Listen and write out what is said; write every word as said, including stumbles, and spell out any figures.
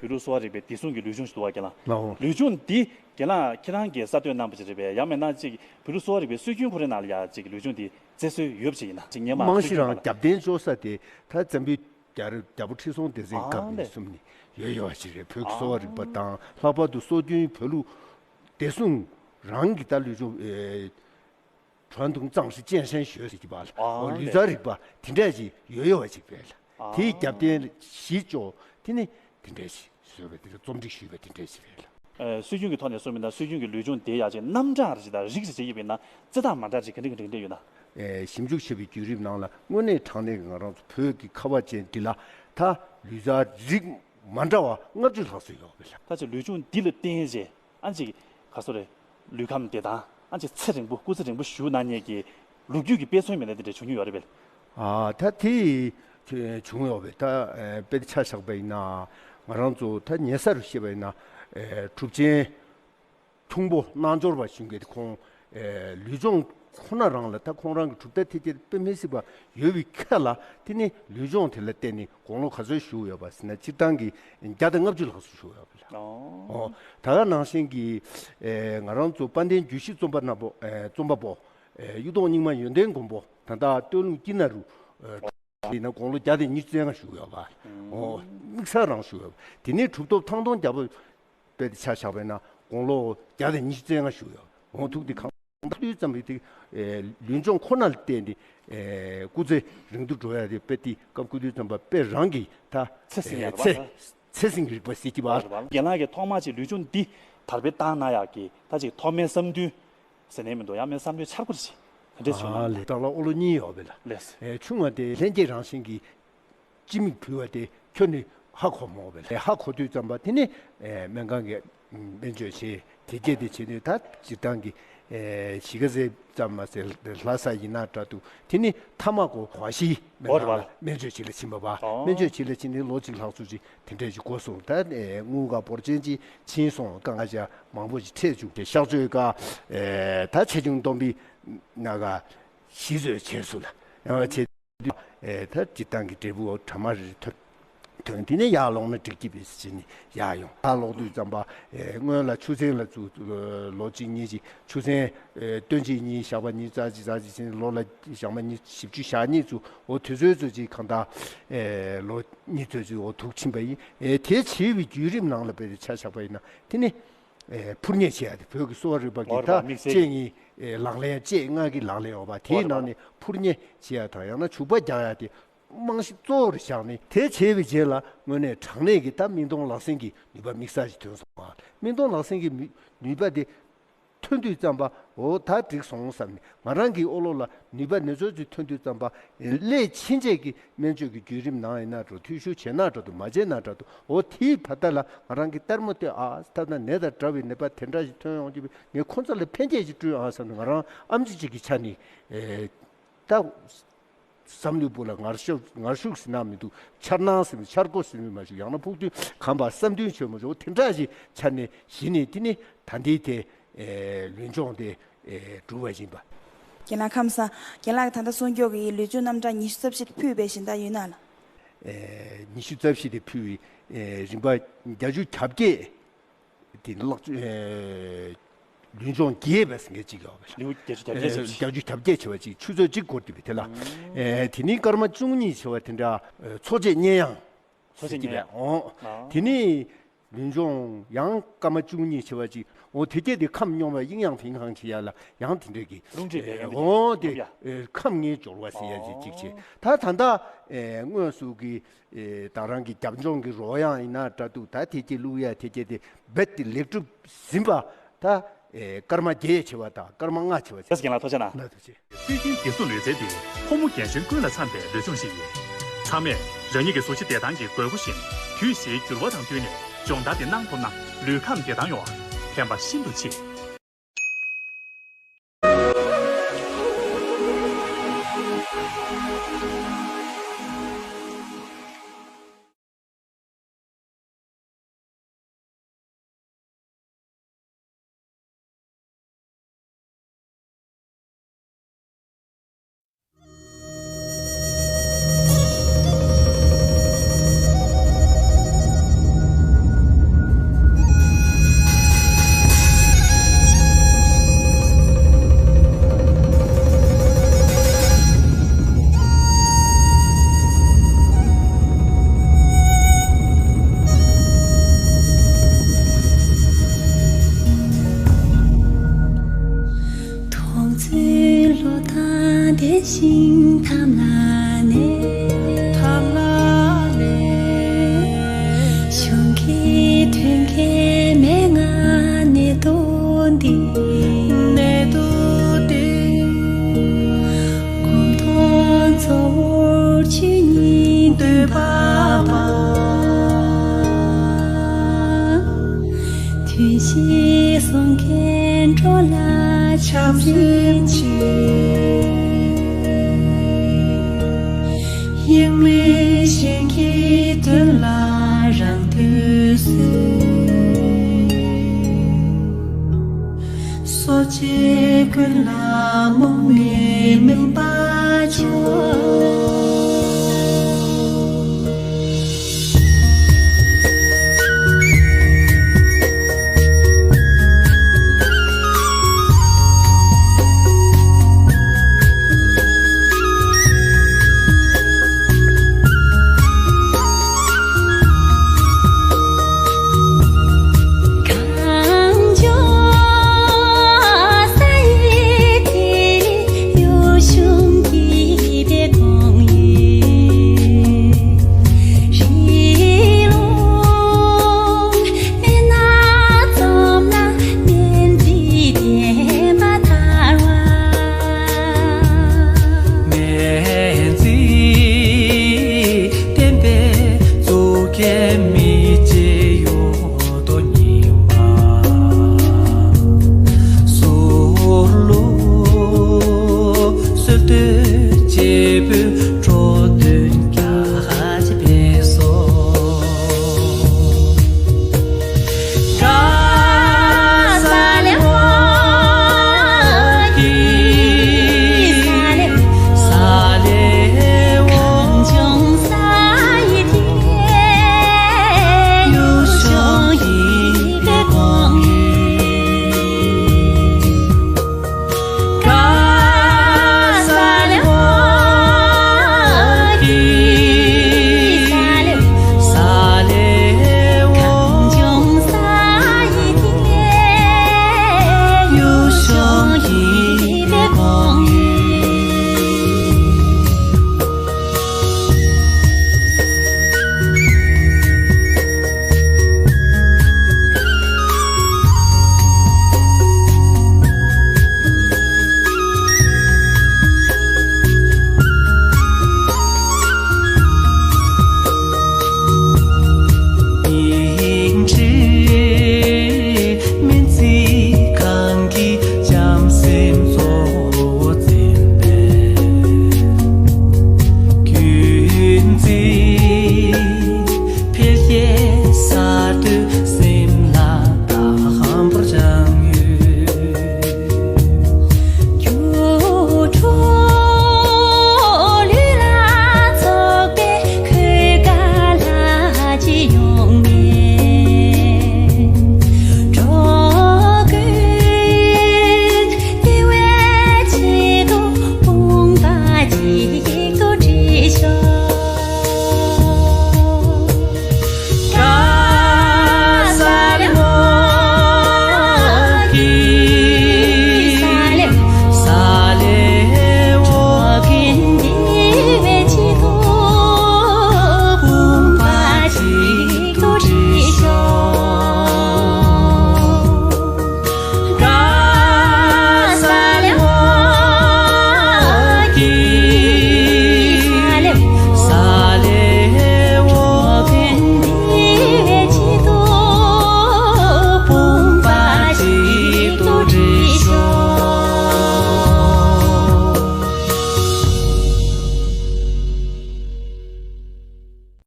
བོད་ལུགས་གསོ་བ་རིག་པའི་བདེ་སྲུང་གི་ལུས་སྦྱོང་ཞིག་འདུག་བ་རྒན་ལགས། ལགས་འོང་། ལུས་སྦྱོང་འདི་རྒན་ལགས་ཁྱེད་རང་གིས་གསར་གཏོད་གནང་པ་ཅིག་རེད་པས། ཡང་མིན་ན་ཅིག་བོད་ལུགས་གསོ་བ་རིག་པའི་སྲོལ་རྒྱུན་ཁོ་རའི་ནང་ལ་ཡ་ཅིག་ལུས་སྦྱོང་འདི་རྩེར་སོན་ཡོད་པ་ཅིག་ཡིན་ན། ཅིག་སྔོན་མ་རྨང་གཞི་རང་རྒྱབ་རྟེན་འཇོག་ས་དེ་ད་འཛམ་བུའི་རྒྱལ་རབས་རྒྱལ་པོ་ཁྲི་སྲོང་ལྡེ་བཙན་སྐབས་ནས་གསུམ་ནས་ཡོད་ཡོད་པ་ཅིག་རེད། བོད་ཀྱི་གསོ་བ་རིག་པ་དང་། ལྷག་པར་དུ་སྲོལ་རྒྱུན་བོད་ལུགས་བདེ་སྲུང་རང་གི་ད་ལུས་སྦྱོང་ཨེ། 传统葬式健身学ཟེར་གྱི་བ་ལ། ཨོ། ལུས་རྩལ་རིག་པ་དེ་འདྲས་ཅིག་ཡོད་ཡོད་པ་ཅིག་རེད་ལ། དེའི་རྒྱབ་རྟེན་གཞི་བཅོལ་དེ་ནི་དེ་འདྲས་ཅིག་བཟོས་པ་དེ་རྩོམ་སྒྲིག་ཞུས་པ་དེ་འདྲས་ཅིག་རེད་ལ། ཨེ། སྲོལ་རྒྱུན་གྱི་ཐོག་ནས་གསུངས་པ་ཡིན་ན། སྲོལ་རྒྱུན་གྱི་ལུས་སྦྱོང་དེ་ཡ་ཅིག་རྣམ་གྲངས་རེ་ཅིག་དང་རིགས་རེ་ཅིག་ཡོད་པ་ཡིན་ན། རྩི་ཐང་མ་འདྲ་ཅིག་ག་འདྲ་ག་འདྲ་ག་འདྲ་ཡོད་ན། ཨེ། ཞིབ་འཇུག་བྱས་པའི་བརྒྱུད་རིམ་ནང་ལ་དངོས་གནས་དྲང་གནས་ཀྱི་ང་རང་ཚོ་བོད་ཀྱི་ཁ་བ་ཅན་འདི་ལ་ད་ལུས་རྩལ་རིགས་མ་འདྲ་བ་ལྔ་བཅུ་ལྷག་ཙམ་ཡོད་པ་རེད་ལ། ད་ཅིག་ལུས་སྦྱོང་འདི་ལ་བརྟེན་རྗེས། ཨ། ཅིག་ག་སོ་རེད། ལུས་ཁམས་བདེ་ཐང་། ཨ། ཅིག་ཚེ་རིང་པོ་སྐུ་ཚེ་རིང་པོ་བཞུགས་གནང་མཁན་གྱི་ལོ་རྒྱུས་ཀྱི་དཔེ་མཚོན་མི་སྣ་དེ་འདྲ་བྱུང་མྱོང་ཡོད་རེད་པས། ཨ། ད་དེ་བྱུང་ཡོད་པས། ད་དཔེ་ཆ་བཞག་པ་ཡིན་ན་ང་རང་ཚོ་ད་ཉེ་སར་བཤད་པ་ཡིན་ན། ཨེ། གྲུབ་ཆེན་ཁྱུང་པོ་རྣལ་འབྱོར་པ་གཞུང་གིས་ཁོང་ཨེ། ལུས་སྦྱོང་ཁོ་ན་རང་ལ་ད་ཁོང་རང་གི་གྲུབ་མཐའ་འཐད་རྒྱས་དཔེ་མི་སྲིད་པ་ཡོད་པའི་ཁ་ལ། དེ་ནི་ལུས་སྦྱོང་དེ་ལ་བརྟེན་ནས་དགུང་ལོ་ག་ཚོད་བཞུགས་ཡོད་པ་ཟེར་ན། སྤྱིར་བཏང་གི་བརྒྱ་དང་ལྔ་བཅུ་ལྷག་ཙམ་བཞུགས་ཡོད་པ་ལ། ཨོ། ད་ག་ནང་བཞིན་གྱི་ཨེ། ང་རང་ཚོ་དཔལ་ལྡན་རྒྱུད་བཞི་རྩོམ་པ་ན་པོ། ཨེ། རྩོམ་པ་པོ། ཨེ། གཡུ་ཐོག་རྙིང་མ་ཡོན་ཏན་མགོན་པོ། ད་ལྟ་སྟོད་ལུང་སྐྱིད་ན་རུ། ཨེ། ཡིན་ན་དགུང་ལོ་བརྒྱ་དང་ཉི་ཤུ་རྩ་ལྔ་བཞུགས་ཡོད་པ། ཨོ། དམིགས་བསལ་རང་བཞུགས་ཡོད་པ། དེ་ནས་གྲུབ་ཐོབ་ཐང་སྟོང་རྒྱལ་པོ་དཔེ་དེ་ཆ་བཞག་པ་ཡིན་ན་དགུང་ལོ་བརྒྱ་དང་ཉི་ཤུ་རྩ་ལྔ་བཞུགས་ཡོད། འོང་ཐུག་དེ་གང་དུས་ཙམ་པའི་དེ་ཨེ། ལུས་སྦྱོང་ཁོ་ན་ལ་བརྟེན་ཏེ་ཨེ། སྐུ་ཚེ་རིང་དུ་འགྲོ་ཡ་དེ་དཔེ་དེ་སྐབས་སྐུ་དུས་ཙམ་པ་དཔེ་རང་གི་ད་ཚེ་ཟིན་ཡ་ཨེ། རེད་པ། ཚེ་ཚེ་ཟིན་གྱི་རིག་པ་ཟེར་གྱི་བ། རེད་པ། རྒན་ལགས་ཀྱིས་ཐོག་མ་ཅིག་ལུས་སྦྱོང་འདི་དར་སྤེལ་བཏང་གནང་ཡག་གི་ད་ཅིག་ཐོག་མའི་བསམ་འདུན་ཟེར་ནས་མི་འདུག་ཡང་མིན་ན་བསམ་འདུན་འཆར་སྒོ་རེ་ཞིག་དེ་འདྲས་བྱུང་ན། ཨ་ལས། སྦྲག་ལ་ཨོ་ལོ་གཉིས་ཡོད་པས་ལ། ལགས་སོ། ཨེ། ཆུང་བ་དེ་ལྷན་སྐྱེས་རང་བཞིན་གྱི་སྤྱི་མིག་བུལ་བ་དེ་ཁྱོན་ནས་ཧ་གོ་མ་ཡོང་བས། ཧ་གོ་དུས་ཙམ་པ་དེ་ནི་ཨེ། སྨན་ཁང་གི་སྨན་བཅོས་བྱས། དེ་སྐད་དེ་བྱས་ནས་ད་སྤྱིར་བཏང་གི་ཨེ། གཞིས་ཀ་རྩེ་ཙམ་མ་ཟད་ལྷ་ས་ཡིན་ན་འདྲ་འདུག་དེ་ནི་མཐའ་མ་གོ་གོ་ཤི་སྨན་ཁང་ལ་སྨན་བཅོས་བྱེད་ལ་ཕྱིན་པ་བ། སྨན་བཅོས་བྱེད་ལ་ཕྱིན་ནས་ལོ་གཅིག་ལྷག་ཙམ་ཅིག་དེ་འདྲས་ཅིག་འགོར་སོང་། ད་ཨེ། རྔུལ་ཁ་འབོར་ཆེན་ཅིག་ཕྱིན་སོང་། དཀའ་ངལ་ཅིག་མང་པོ་ཅིག་འཕྲད་བཅུག་སྟེ་གཤགས་བཅོས་ཀ་ཨེ། ད་ཆེ་ཆུང་སྟོང་པའི་ནང་ག་གཞི་བཟོས་བྱས་སོང་ལ། ཡང་བྱས་དུས་ཨེ། ད་སྤྱིར་བཏང་གི་འབྲས་བུ་གྲ་མ་རེ་ཐོན། ཐོན། དེ་ནས་ཡར་ལོངས་ན་འགྲིག་གི་རེད་ཟེར་ནས་ཡར་ཡོང་། ཡར་ལོག་དུས་ཙམ་པ་ཨེ། སྔོན་ལ་ཆུ་ཚན་ལ་ཚུར་ལོ་གཅིག་གཉིས་ཅིག་ཆུ་ཚན་ཨེ། སྟོན་དཔྱིད་གཉིས་ཞག་པ་གཉིས་ཙམ་ཅིག་ཙམ་ཅིག་བྱས་ནས་ལོ་ལ་ཞག་མ་གཉིས་བཞི་བཅུ་ཞག་གཉིས་ཚུར། འོ་དུས་ཚོད་ཚོད་ཅིག་གང་ལྟར་ཨེ། ལོ་གཉིས་ཚོད་ཅིག་འོ་ཐུག་ཕྱིན་པ་ཡིན། ཨེ། དེ་བྱས་པའི་བརྒྱུད་རིམ་ནང་ལ་དཔེ་དེ་ཆ་བཞག་པ་ཡིན་ན་དེ་ནི། ཨེ། འཕུར་མཉེ་བྱེད་ཡ་དེ་བོད་ཀྱི་གསོ་བ་རིག་པ་གི་ད་ལྕེ་གཉིས་ཨེ། ལག་ལེན། ལྕེ་ལྔ་གི་ལག་ལེན་ཡོད་པ། དེའི་ནང་ནས་འཕུར་མཉེ་བྱེད་ཡ་དང་ཡང་ན་བྱུག་པ་རྒྱག་ཡ་དེ་རྨང་གཞི་གཙོ་བོར་བཞག་ནས། དེ་བྱས་པའི་རྗེས་ལ་དངོས་གནས་དྲང་གནས་ཀྱི་ད་སྨིན་གཏོང་ལག་ཟིན་གྱི་ནུས་པ་དམིགས་བསལ་ཞིག་ཐོན་སོང་བ། སྨིན་གཏོང་ལག་ཟིན་གྱི་མི་ནུས་པ་དེ་ཐོན་དུས་ཙམ་པ་འོ་ད་འགྲིག་སོང་བསམ་ནས་ང་རང་གི་ཨོ་ལོ་ལ་ནུས་པ་ནུས་ཚོད་ཅིག་ཐོན་དུས་ཙམ་པ། སླད་ཕྱིན་ཆད་ཀྱི་སྨན་བཅོས་ཀྱི་བརྒྱུད་རིམ་ནང་ཡིན་ན་འགྲོ། འཐུས་ཤོར་བྱས་ན་འདྲ་འདུག་མ་བྱས་ན་འདྲ་འདུག་འོ་དེའི་བར་ཐག་ལ་ང་རང་གི་ལྟད་མོ་ལྟོས། ཨ། ཐ་ན་ནད་དང་འདྲ་བའི་ནད་པ་དེ་འདྲ་ཞིག་ཐོན་ཡོང་དུས་ངས་ཁོ་ཚོ་ལ་ཕན་སྐྱེད་ཅིག་བསྐྲུན་ཨ་བསམ་ནས་ང་རང་ཨེམ་ཆི་ཅིག་གི་ཆ་ནས་ཨེ། ད་བསམ་བློའི་སྦུག་ལ་ངར་ཤུགས། ངར་ཤུགས་ཟེར་ན་མི་འདུག་འཆར་སྣང་ཟེར་ན། འཆར་སྒོ་ཟེར་ན་མ་ཞུ། ཡང་ན་ཕུགས་འདུན་གམ་པ་བསམ་འདུན་ཆེན་མོ་ཞིག་འོ་དེ་འདྲ་ཞིག་ཆ་ནས་གཞི་ནས་དེ་ནི་ད་ལྟའི་དེ་ཨེ། ལུས་སྦྱོང་དེ་ཨེ། སྒྲུབ་པ་ཡིན་པ། རྒན་ལགས་ཁམས་བཟང་། རྒན་ལགས་ཀྱིས་ད་ལྟ་གསུང་སྐྱོར་གྱི་ལུས་སྦྱོང་རྣམ་གྲངས་ཉི་ཤུ་རྩ་བཞི་དེ་ཕུལ་བས་ཤིང་ད་ཡོད་ན་ལ། ཨེ། ཉི་ཤུ་རྩ་བཞི་དེ་ཕུལ་བའི་ཨེ། རིམ་པ་བརྒྱད་ཅུ་གྱ་བརྒྱད་དེ་ལག་ཨེ། ལུས་སྦྱོང་རྒྱས་པ་ཟེར་མཁན་གཅིག་ཡོད་པ་རེད། ལེའུ་བརྒྱད་ཅུ་གྱ་བརྒྱད་ཨེ། བྱས་པ་ཅིག་བརྒྱད་ཅུ་གྱ་བརྒྱད་བྱས་པ་ཅིག་ཆུ་ཚོད་གཅིག་འགོར་དུས་པའི་དེ་ལ། ཨེ། དེ་ནས་སྐར་མ་བཅུ་གཉིས་བྱས་པ་དེ་འདྲ་ཨེ། འཚོ་བྱེད་བསྙེན་ཡང་། འཚོ་བྱེད་ཟེར་གྱི་བསྙེན་ཡང་། པས། ཨོ། ཨ། དེ་ནས་ལུས་སྦྱོང་ཡང་སྐར་མ་བཅུ་གཉིས་བྱས་པ་ཅིག་འོ་དེ་སྐད་དེ་ཁམས་སྙོམས་པ་ཡིན་ཡང་ཕིང་ཁང་བྱེད་ཡ་ལ་ཡང་དེ་འདྲས་ཀྱི། རླུང་མཁྲིས་བད་ཀན་དེ། ཨོ་དེ། སྙོམས་ཡ། ཨེ། ཁམས་ལྔའི་སྦྱོར་བ་ཟེར་ཡ་ཅིག་ཅིག་བྱས། ད་ད་ལྟ་ཨེ། དངོས་སུ་གི་ཨེ། ད་རང་གི་རྒྱབ་ལྗོངས་ཀྱི་རོལ་དབྱངས་ཡིན་ན་འདྲ་འདུག་ད་དེ་སྐད་བླུག་ཡ་དེ་སྐད་དེ་རྦད་དེ་ལེགས་གྲུབ་ཟིན་པ། ད་ཨེ། སྐར་མ་བརྒྱད་བྱས་པ་དང་སྐར་མ་ལྔ་བྱས་པ་བྱས། ལགས་སོ། རྒན་ལགས་ཐུགས་རྗེ་གནང་། ལགས་ཐུགས་རྗེ། སྲོལ་རྒྱུན་བདེ་སྲུང་ལུས་རྩལ་འདི་ཕོ་མོ་རྒན་གཞོན་ཀུན་ལ་འཚམ་པའི་ལུས་སྦྱོང་ཞིག་ཡིན། ཚང་མས་རང་ཉིད་ཀྱི་གཟུགས་གཞི་བདེ་ཐང་གི་དགོས་མཁོ་བཞིན་དུས་བཞིའི་འགྱུར་བ་དང་བསྟུན་ནས་སྦྱོང་བརྡར་འདི་གནང་ཐུབ་ན་ལུས་ཁམས་བདེ་ཐང་ཡོང་བར་ཕན་པ་ཤིན་ཏུ་ཆེ། ཞིང་ཐམ་ལ་ནས། ཐམ་ལ་ནས། གཞུང་གི་མཐུན་རྐྱེན་མན་ངག་ནད་དུག་འདི། ནད་དུག་འདི། གོམ་སྟོན་གཙོ་བོར་ཆོས་ཉིད་སྟོན་པ་པ། ཐུགས་རྗེས་སྲུང་མཁན་འགྲོ་ལ་བྱམས་སེམས་ཆེ། ཡེངས་མེད་གཞན་གྱི་དོན་ལ་རང་དོན་གསོས། སོ་སྐྱེ་ཀུན་ལ་རྨོངས་པའི་མུན་པ་སྦྱོང་།